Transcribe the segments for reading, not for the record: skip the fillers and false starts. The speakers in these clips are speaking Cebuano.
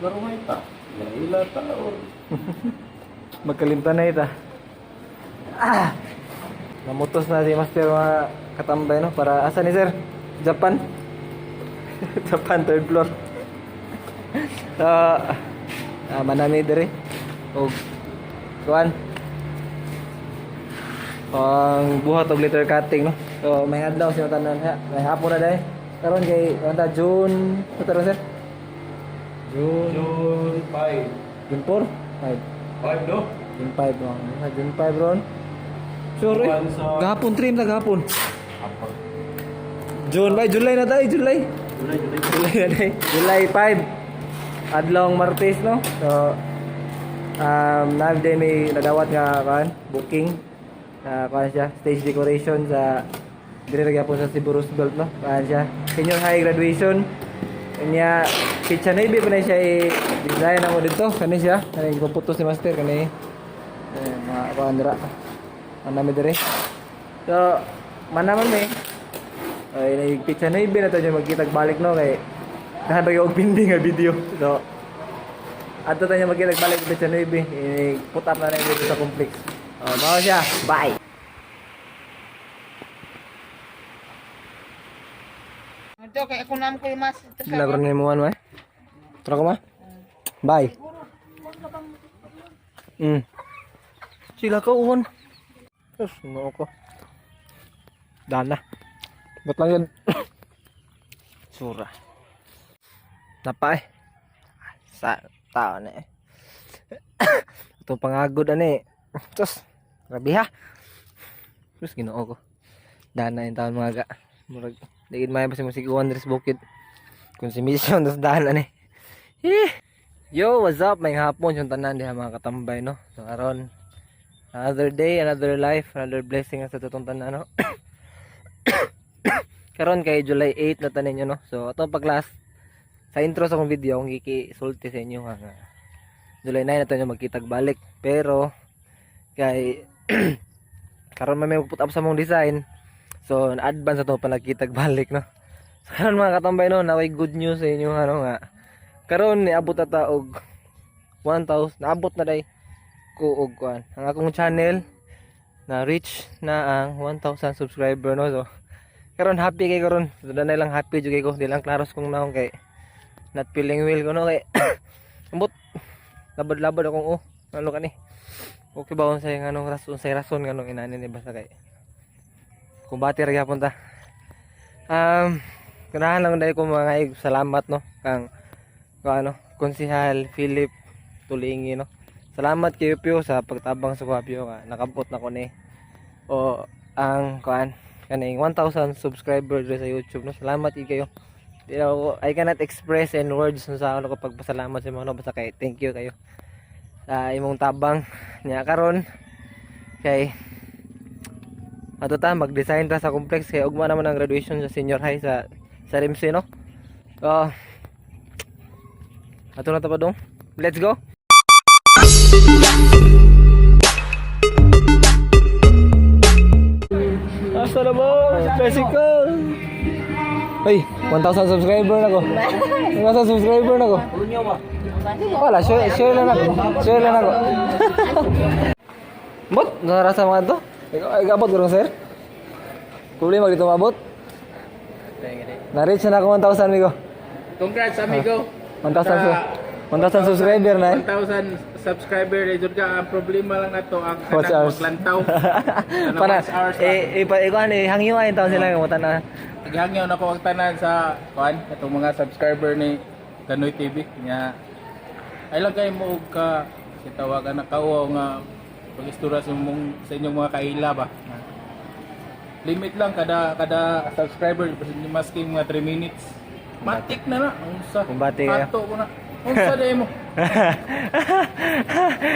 Garumay ta. Ila ta or Magkalimtan na ita. Ah! Namutos na si Master, mga katambay, no? Para asa ni sir? Japan. Japan third floor. So, manami diri. Og kuan. Ang buhat og letter cutting, no. So may adlaw siya tanan ha. May hapon na dai. Karon kay kanta June, ano karon, sir? June. June 5. June 4? 5. 5 no? June 5 no. June 5 ron. Sure eh. Buwan sa- Gahapon trim na gahapon. Apa? June ba? July na tayo, July. July, July. July na tayo. July 5. Adlong Martes, no? So, day may nadawat nga kan, booking. Na kuan siya, stage decoration sa dire ra gyapon sa Cebu Roosevelt, no? Kuan siya, senior high graduation. Kanya pitsa na pa na siya i-design ako dito. Kani siya, kani ipaputos ni Master kani. Eh, mga kuan dira. Ang nami dire. So, manaman may ay nagpitsa na ibi na to dyan magkitag balik, no, kay dahan ba og pindi nga video. So adto tayo magkitag balik pitsa na ibi, put up na na dito sa complex. Oh, mao siya. Bye. Ito, kaya ako naman ko yung mas ito sa Lagro ni mo ano eh. Tara ko ma. Bye. Sila ka uhon. Terus no ko. Dana. Ba't lang yun? Sura. Napa eh. Sa tao na eh. Ito pangagod ani eh. Terus grabe ha. Terus Ginoo ko. Dana yung taon mga ga. Murag digid may pa si musiguan diri sa bukid. Kung si mission tas daan ani. Eh. Yo, what's up? May hapon yung tanan diha, mga katambay, no. So aron another day, another life, another blessing sa tutong tanan, no. Karon kay July 8 na tanin nyo, no. So ato pag last sa intro sa akong video akong gikisulti sa inyo nga nga July 9 na to nyo magkitag balik. Pero kay karon man may put up sa mong design. So na-advance na to pa nagkitag balik, no. So karon, mga katambay, no, naway good news sa inyo ano nga. Karon niabot na ta og 1,000, naabot na day ko og kuan. Ang akong channel na reach na ang 1,000 subscriber, no. So karon happy kay karon. So danay lang happy jud kay ko, di lang klaros kung naong kay not feeling well ko, no, kay ambot labad-labad akong oh ano kani. Okay ba unsay nganong rason, unsay rason nganong inani ni basta kay kumbati ra gyapon ta. Ganahan lang dahil ko mga salamat, no, kang kung ano, Konsihal Philip Tulingi, no. Salamat kayo Pio sa pagtabang sa kuha Pio nga nakabot na ko ni o ang kuan kaning 1,000 subscriber diri sa YouTube, no. Salamat gid kayo. Di na ako, I cannot express in words no sa ano ko pagpasalamat sa mga, no, basta kay thank you kayo sa imong tabang niya. Karon kay ato ta mag-design ta sa complex kay ugma naman ang graduation sa senior high sa Rimsey, no. So ato na ta pa dong. Let's go. Asa na mo? Tricycle! Ay, 1,000 subscriber na ko. 1,000 subscriber na ko. Wala, share, share lang ako. Share lang ako. Bot, narasa mga to? Ikaw, ikaw abot ko sir? Problema dito mabot? Na-reach na ako 1,000, amigo. Congrats, amigo. 1,000 1,000 subscriber na eh. 1,000 subscriber na jud ka. Ang problema lang nato ang Watch kanang hours. maglantaw. Kanang Para watch hours lang. eh eh pa ikaw eh hangyo ay taon sila nga na. Gihangyo na ko ang tanan sa kuan atong mga subscriber ni Kanoy TV nya. Ay lang kay mo og ka gitawagan na kauaw nga pag-istorya sa imong sa inyong mga kaila ba. Limit lang kada kada subscriber maski mga 3 minutes. Matik na na. Unsa? Kumbate kayo. Ato ko na. Unsa day mo?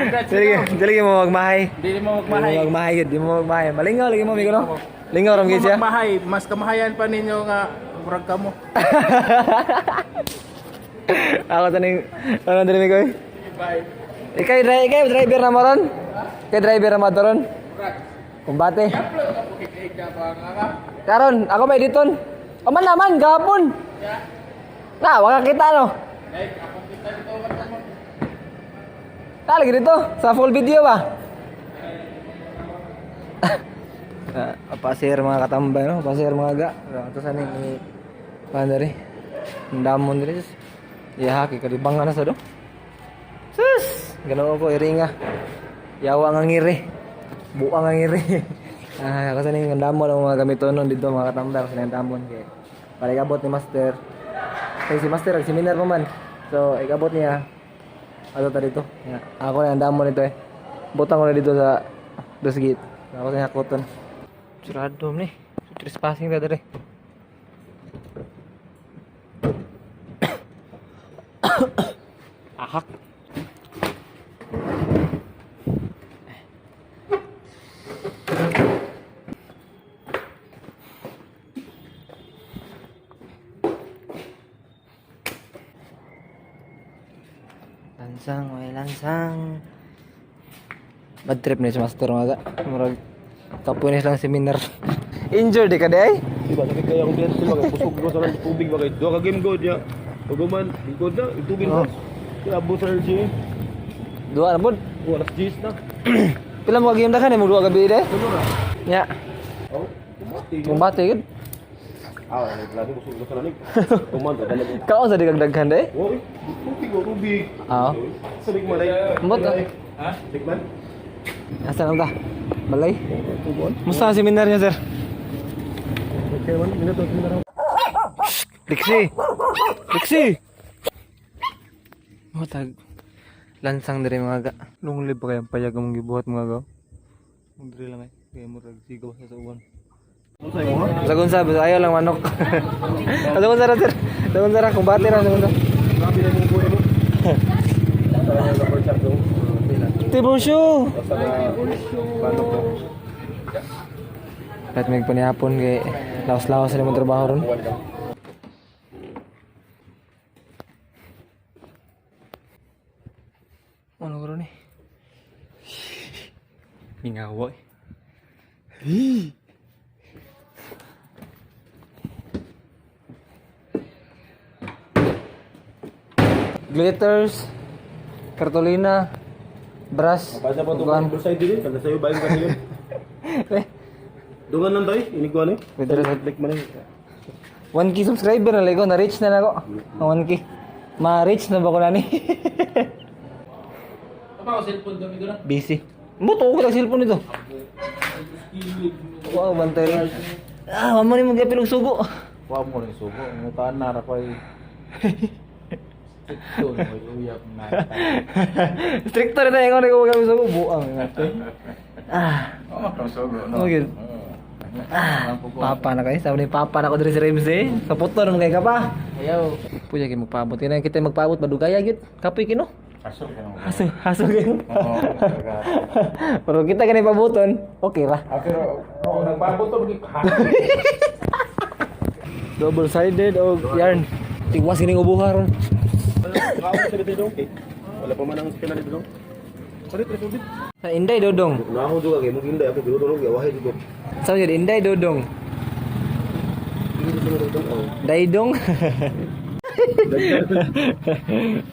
Congrats. Dili dili mo magmahay. Dili mo Dili mo magmahay. magmahay yun, di mo magmahay. Malingaw lagi mo amigo, no. Lingaw ram Dili gid mo siya. magmahay, mas kamahayan pa ninyo nga murag kamo. Ako taning ano dili mi koy. Bye. Ikay ikay driver na mo ron. Ikay driver na mo ron. Kumbate. Karon, ako may diton. Aman naman, gapon. Na, wala kita no. Lagi dito sa full video ba? Pasir mga katambay no, pasir mga ga. Ito sa ning i paano rin? Ang damon diri sus. Iya kay kalibangan na sa do. Sus, ganaw ko iringa. Yawa nga ngiri. Buang nga ngiri. Kasi ning ang damon ang mga gamitonon dito mga katambay kasi ning damon kay para ikabot ni master. Kay si master ang seminar pa man. So, ikabot niya ato ta dito. Ya, ako na ang damon nito eh. Butang ko na dito sa dos gate. Ako sa hakoton. Surado ni. Trespassing ta dire. Ahak. Lansang, may lansang. Bad trip ni si Master mga ga. Murag kapoy na silang seminar. Injured di ka di ay? Di ba sakit kaya akong biyan sila kay kusog ko sa tubig ba kay duha ka game god ya. Pag human, good na, tubig Oh. na. Kaya abot sa LG. Duha na pod. Wala G's na. Pila mo ka game daghan mo duha gabi di? Tulo ra. Nya. Oh, kumati. Kumbate gud. Ah, lagi kusog ko sa lanig. Human ta dala. Kaon sa di kag daghan di? Oh, tubig oh, tubig. Ah. Sa ligman ay. Mbot. Ha? Ligman? Asa na ta? Balay. Tugon. Musta ang seminar niya, sir? Okay man, minuto minuto. Liksi. Liksi. Mo tag lansang diri mga ga. Lunglib pa kayang payag ang gibuhat mga ga. Mong diri lang ay kay murag sigaw sa uwan. Unsa imo ha? Sagun sa ayaw lang manok. Sagun sa ra sir. Sagun sa ra kumbate ra sagun sa. Grabe na imong buhay mo. Sa number chat dong. Tibusyo. Basta na paano ko. Kahit may panihapon kay laos-laos na imong trabaho ron. Buwan lang. Ano ko ron eh? Mingawa eh. Glitters, cartolina, brush, Basta pa ugan. itong side din, kada sa'yo bayan kasi yun. Eh, Dungan lang tayo, inigwan eh. Glitters. Like man eh. 1K subscriber na lego, na-reach na nako. Ang 1K. Ma-reach na ba ko nani? Apa ko cellphone dami doon? Busy. Buto ko lang cellphone nito. Wow, bantay rin. Ah, wamo ni mo gapilog sugo. Wa mo rin sugo, ngutaan na ra ko ay. Ito, may uyap na. Stricto rin tayo kung nagkawag sugo. Buang. Ate. Ah, Oh, makang sugo no. okay. Ah, papa na kayo. Sabi ni papa na ko diri si Ramsey. Sa puto naman kay ka pa. Ayaw. Puya kayo magpaabot. Kaya kita magpaabot. Madugaya gyud. Kapoy kino. Kaso ka na. Haso, haso kayo. Oo. Pero kita gani pabuton. Okay ra. Ah, pero oo, nagpaabot to bagi ha. Double sided o yarn. Tiwas kining ubuha ron. Wala sa dito dong. Eh, wala pa man ang sila dito dong. Sorry, tres ubit. Sa Inday Dodong. Naho juga kay mong inday ako giluto dong wahay dito. Sa yun, Inday Dodong. Dito sa dito oh. Daidong.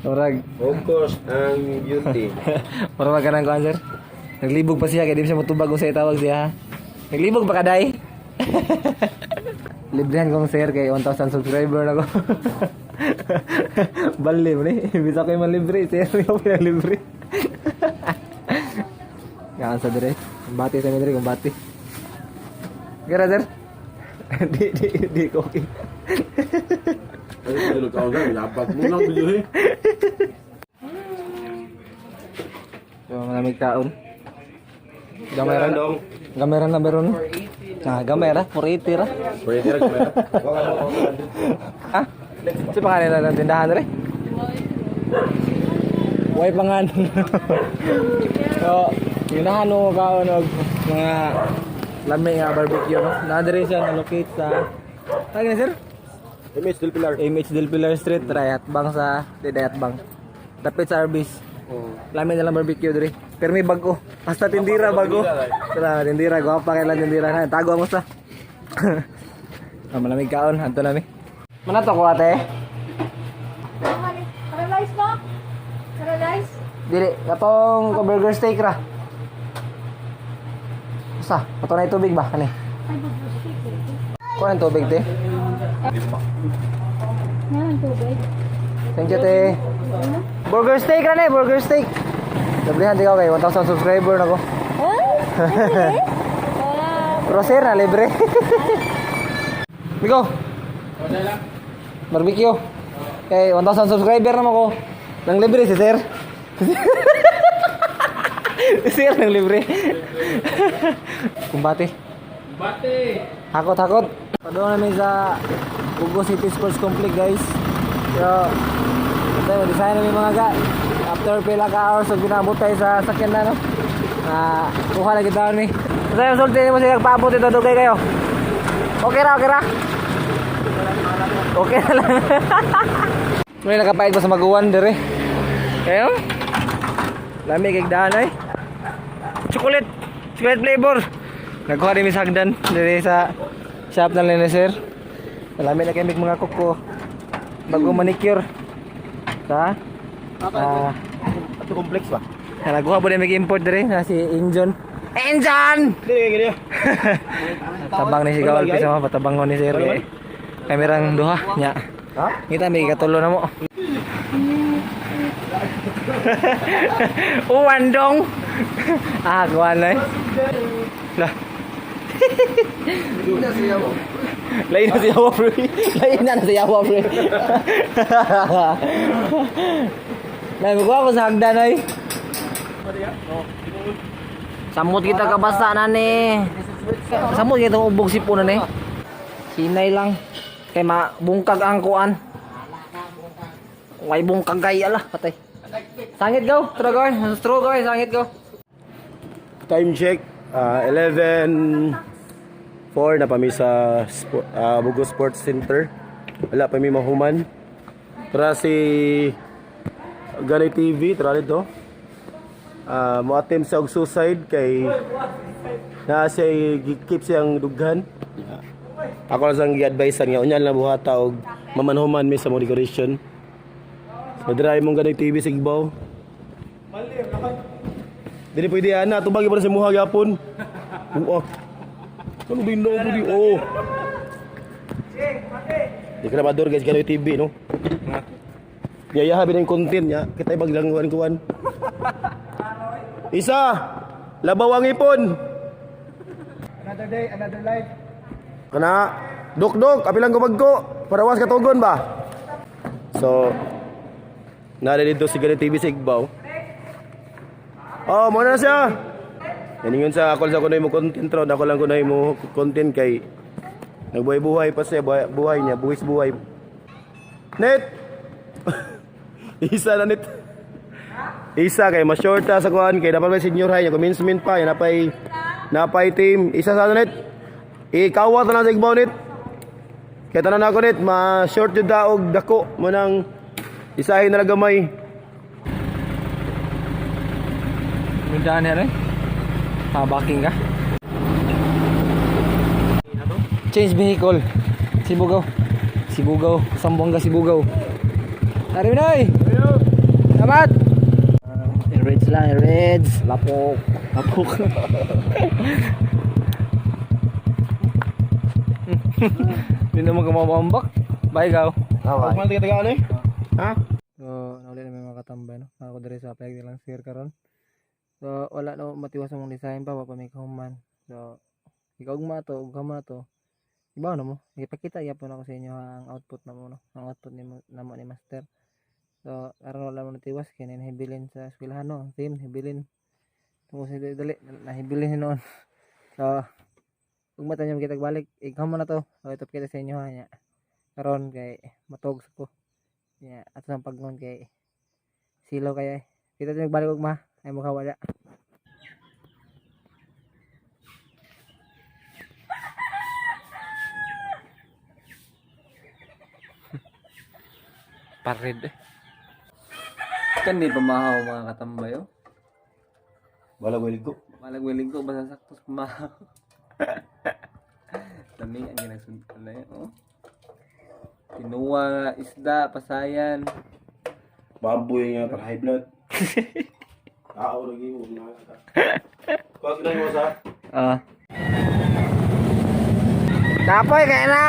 Murag, Of course, ang beauty. murag ka ng kuan, sir. Naglibog pa siya kay di siya motubag kung sa itawag siya. ha? Naglibog pa ka day. Librehan kong sir kay 1,000 subscriber na ko. Bali mo ni, imbis ako yung manlibre, sir ko pinalibre. Gaan sa dire. Kumbati sa dire, kumbati. Gara sir. Di di di ko okay. Ay, tulog ka lang, labag mo lang video eh. So, malamig kaon. Gamay ra Dong. Gamay ra na meron. Ah, gamay ra 480 ra. Pwede ra kamera. Ha? Sa pangalan na ng tindahan re? Way pangan. So, ginahan mo kaon og mga lami nga barbecue no. Naa diri siya na-locate sa Tawag na sir? MH Del Pilar. MH Del Pilar Street, Rayat Bang sa Dayat Bang. Dapit sa Arbis. Oh. Lami na lang barbecue diri. Pero may bago. Basta tindira bago. Tara, tindira gwapa kay lang tindira na. Tago mo sa. Ah, malamig kaon, anto nami. Mana to ko ate? Paralyze mo? Paralyze? Dili, katong ka burger steak ra. Usa, ato na tubig ba kani? Kuha ng tubig, te. Ngayon, tubig. Thank you, te. Burger steak ra ni, burger steak. Librihan di ka kay 1,000 subscriber na ko. Ay, wow. Roser na libre. Migo. Wala lang. Barbecue. Kay 1,000 subscriber naman ko. Nang libre si sir. Si sir nang libre. Kumbate. Bate. Hakot hakot. Padung namin sa Bugo City Sports Complex, guys. So, ito, design namin mga ga. After pila ka hours of ginabot tayo sa sakyan na, no? Ah, kuha na kita ni. Ito yung sulti mo siya paabot ito dugay kayo. Okay ra, okay ra. Okay na lang. May nakapait pa sa maguwan dire. Kayo? Lami kay daan ay. Chocolate. Chocolate flavor. Nagkuha rin mi sa hagdan dire sa shop na nila sir. Lami na kay mig mga kuko. Bago manicure. Sa? Ah, Ato complex ba? nagkuha po rin mig import dire na si Injon. Injon! Dili kay Tabang ni si Gawal pisa mo patabang ko ni sir. Eh. Kamerang duha nya. Ha? Kita may katulo na mo. Uwandong. Ah, kuha na eh. Lah. Lain na siya pre. Lain na siya pre. Nay, magkuha ko sa hagdan ay. Samot kita kabasa na ni. Samot kita ubog sipon na ni. Hinay lang. Kay mabungkag ang kuan. Way bungkag kay ala patay. Sangit go, tara go. Straw go, sangit go. Time check, 11:04 na pa mi sa Bugo Sports Center. Wala pa mi mahuman. Tara si Gani TV, tara dito. Mo attempt sa og suicide kay na siya gikip siyang dughan. Ako lang sang gi-advise nga unya lang buhata og mamanhuman mi sa mo decoration. So dira imong Gani TV sa Igbaw. Dili pwede ana, tubag pa sa muha gyapon. Oo. Ano din no pwede? Oo. Di ka na mador guys, gano'y TV no. Yaya habi ng content niya, kita ibag lang kuan kuan. Isa, labaw ang ipon. Another day, another life. Kana, dok-dok, apilang gumagko, parawas katugon ba? So, nari dito si Gano'y TV sa Igbaw. Oh, muna na siya. Yan yun sa ako sa kunoy mo content ron, ako lang kunoy mo content kay nagbuhay-buhay pa siya, buhay, buhay niya, buwis buhay. Net. Isa na net. Isa kay mas short ta sa kuan kay dapat may senior high, commencement pa, yan napay napay team. Isa sa net. Ikawat na lang sa Igbaw net. Kaya tanan ako net, ma short jud ta og dako mo nang isahin na lang gamay. Mindahan yan eh. Ah, backing ka. Change vehicle. Sibugaw. Sibugaw. Sambuanga Sibugaw. Tari Minoy! Salamat! Reds lang, Reds. Lapok. Lapok. Hindi naman kumamambak. Bye, gaw. Bye. Man taga eh? Ha? So, nauli na may mga katambay, no? Ako diri sa payag nilang sir karon. So, wala na matiwas ang design pa, wa pa may kahuman. So, ikaw ugma to, ug kama to. Ibaw na mo. Ipakita gyapon ako sa inyo ha, ang output na mo, no? Ang output ni namo ni master. So, karon wala mo natiwas kay nahibilin sa eskwelahan, no? Ang team hibilin. Tungkol sa dali, dali nahibilin noon. So, ugma ta niyo kita balik, ikaw mo na to. So, ito kita sa inyo ha nya. Karon kay matog sa ko. Ya, ato sa pagnon kay silaw kaya eh. Kita tayo magbalik ugma ay mukha wala. Pared eh. Kani pamahaw mga katambay oh. Wala ko ligo. Malagwilig ko basta sakto sa pamahaw. Lami ang ginagsundan na yun oh. Tinuwa nga isda, pasayan. Baboy nga para high blood. Tao lagi mo na. Kuha sila mo sa. Ah. Kapoy kay na.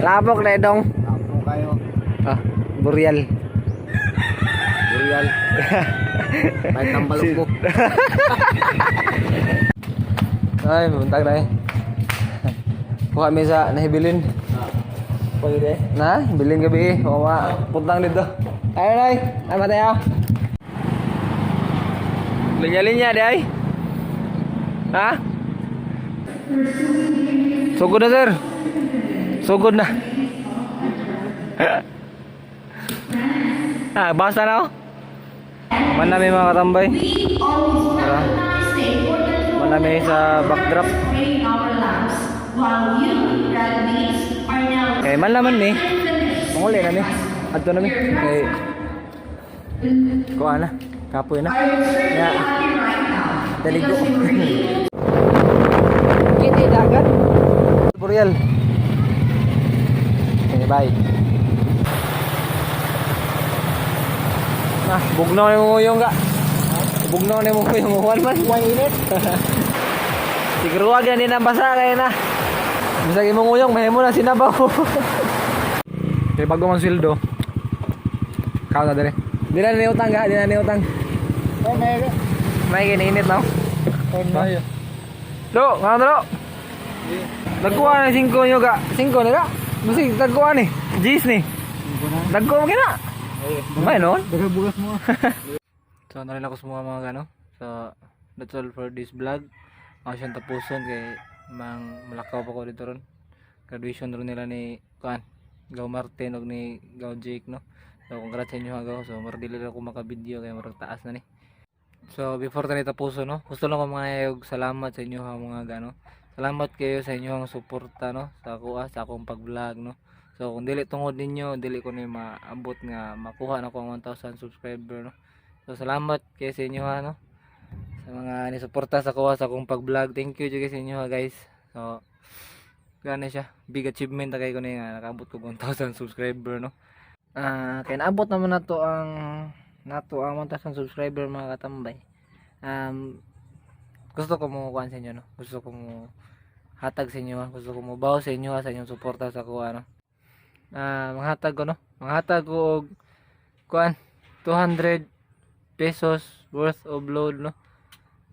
Labok na idong. Ako kayo. Ah, burial. Burial. May tambalok ko. Ay, buntag na eh. Kuha mi sa nahibilin. Pwede. Na, bilin gabi eh. Mga puntang dito. Ay, ay, ay, matay ah. Linya-linya di ay. Ha? Sugod na, sir. Sugod na. Ah, basta na oh. Man namin, mga katambay. Tara. Man namin sa backdrop. Kay man naman ni. Manguli na ni. Adto na mi. Kay kuha na. Kapoy na. Ya. Daligo. Kiti dagat. Boreal. Okay, bye. Ah, bugnaw na mo yung ga. Bugnaw na mo yung uwan man. Mainit. Siguro wag na din ang basa kay na. Bisag imong uyong mahimo na sinabaw. Kay bago man sweldo. Kao na dire. Di na ni utang ga, di na ni utang. Oh, may May giniinit no. may. Do, nga do. Nagkuha na 5 nyo ga. 5 na ga. Musig nagkuha ni. Gis ni. Nagkuha mo kina. May noon. Bugas mo. So, narin ako sa mga gano. So, that's all for this vlog. Ako siyang tapuson kay mang malakaw pa ko dito ron. Graduation ron nila ni kuan, Gaw Martin og ni Gaw Jake, no. So, congrats sa inyo ha, Gaw. So, murag dili lang ako maka-video kay murag taas na ni. So, before tayo tapuson, no, gusto lang ko mga og salamat sa inyo ha, mga gano. Salamat kayo sa inyong suporta, no, sa ako ah, sa akong pag-vlog, no. So, kung dili tungod ninyo, dili ko ni maabot nga makuha na ko ang 1,000 subscriber, no. So salamat kayo sa inyo ha, no. Sa mga nisuporta sa kuha sa akong pag-vlog. Thank you jud sa inyo ha, guys. So gana siya. Big achievement na kayo ko na nga nakaabot ko 1,000 subscriber, no. Ah, kaya naabot naman nato ang 1,000 subscriber, mga katambay. Gusto ko mo kuan sa inyo, no. Gusto ko mo hatag sa inyo ha. Gusto ko mo baw sa inyo ha, sa inyong suporta sa kuha, no. Ah, manghatag ko, no. Manghatag ko og kuan 200 pesos worth of load, no.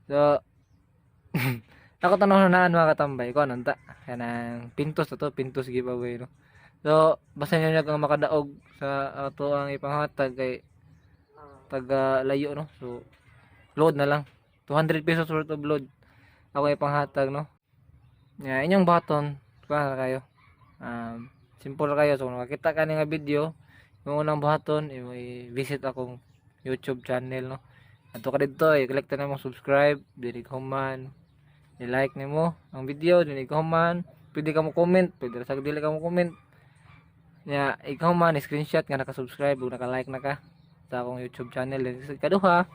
So ako tanong na mga katambay ko anong ta kanang pintos na to, pintos giveaway, no. So basta nyo kang makadaog sa ato ang ipanghatag kay taga layo, no. So load na lang 200 pesos worth of load ako ipanghatag, no. Ya, inyong button kuha na kayo. Simple ra kayo. So kung makakita ka ni nga video, yung unang buhaton, i-visit akong YouTube channel, no. Adto ka didto, i-click na mo subscribe, dili ka human. I-like nimo ang video, dili ka human. Pwede ka mo comment, pwede ra sa dili ka mo comment. Nya, ikaw man screenshot nga naka-subscribe ug naka-like na ka sa akong YouTube channel. Then sa ikaduha,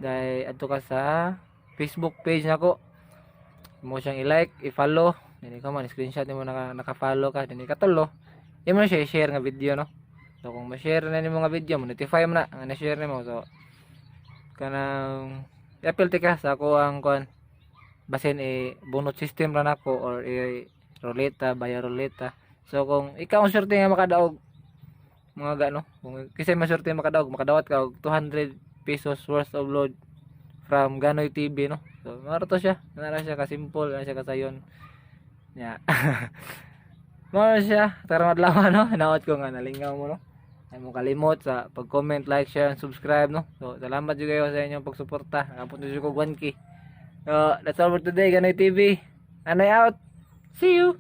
dahil adto ka sa Facebook page nako. Mo siyang i-like, i-follow, dili ka man screenshot nimo naka-follow ka, dili katulo. Imo siya i-share nga video, no. So kung ma-share na nimo nga video, mo notify mo na nga na-share nimo. So kanang i-appeal ka sa ako ang kuan basin eh bunot system ra nako or i ruleta, via ruleta. So kung ikaw ang swerte nga makadaog, mga gano, kung kasi maswerte makadaog, makadawat ka og 200 pesos worth of load from Ganoy TV, no. So mao to siya, nara siya ka simple, na siya kasayon. Nya. Mao na siya, tara madlaw, no. Hinaot ko nga nalingaw mo, no. Ay mo kalimot sa pag-comment, like, share, and subscribe, no. So salamat jud kayo sa inyong pagsuporta. Nakapot na jud ko 1K. So that's all for today, Ganoy TV. Anoy out. See you.